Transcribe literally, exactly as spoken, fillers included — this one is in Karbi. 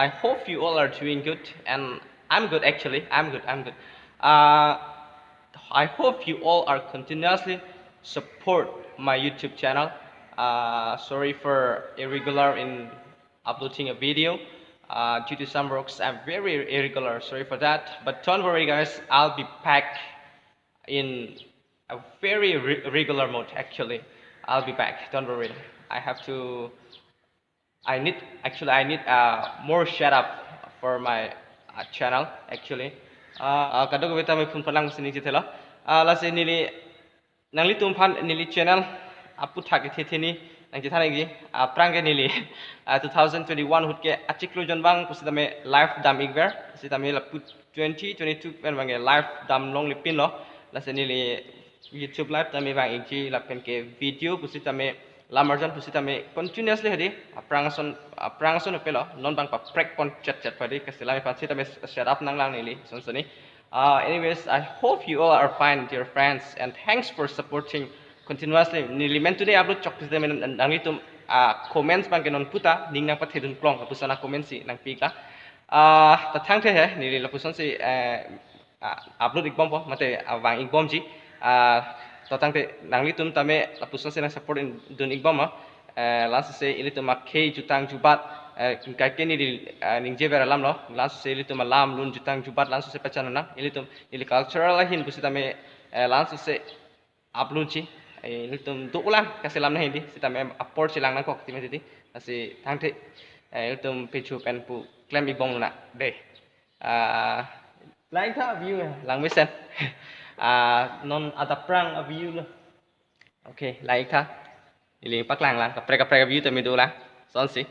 I hope you all are doing good, and I'm good actually. I'm good. I'm good. Uh, I hope you all are continuously support my YouTube channel. Uh, sorry for irregular in uploading a video. Uh, due to some works, I'm very irregular. Sorry for that. But don't worry, guys. I'll be back in a very re- regular mode. Actually, I'll be back. Don't worry. I have to. I need actually. I need uh, more setup for my uh, channel. Actually, uh, uh, kadokave ta me phun palang sini jitelo. Uh, lasi neli nanglitum aphan neli channel aputhak kethe theni nangchethan ikji. Aphrang ke neli uh, two thousand twenty-one ahut ke achiklo jon abang pusitame live dam ikver. Sitame lapu twenty twenty-two pen abang ke live dam longle pinlo. Lasi neli YouTube live tame vang ikji lapen ke video pusitame lam arjan pusitame continuously hadi aphrang ason aphrang ason pelo non abang paprek pon chat chat padi kaselam aphan sitame setup nanglang neli son soni. Uh, anyways, I hope you all are fine, dear friends, and thanks for supporting continuously. Neli men today upload chok pusitame nanglitum uh, comments abang ke non puta ning nangpathedun klong lapuson a comment si nangpikla. Uh, ta thangthe he neli lapuson si uh, uh, upload ikbompo mate uh, vang ikbomji. Uh, ta thangthe nanglitum tame lapuson si nang support in dun ikbom ma. Uh, lasi se ilitum akhei jutang jubat uh, kaike neli uh, ningjever alamlo. Lasi se ilitum alam lun jutang jubat lasi se pachan nang ilitum ili cultural ahin pusitame uh, lasi se upload ji. Eh, ilitum do ulang kaselam na hindi sitame apor chelang nangkok time titi. Lasi thangthe eh, ilitum pechu pen pu klem ikbom na de. Ah, lang tha view lang mesen. Ah, non adapprang a view lo. Okay, lang tha. Ili paklang lang kaprek kaprek view tame do lang. Son si.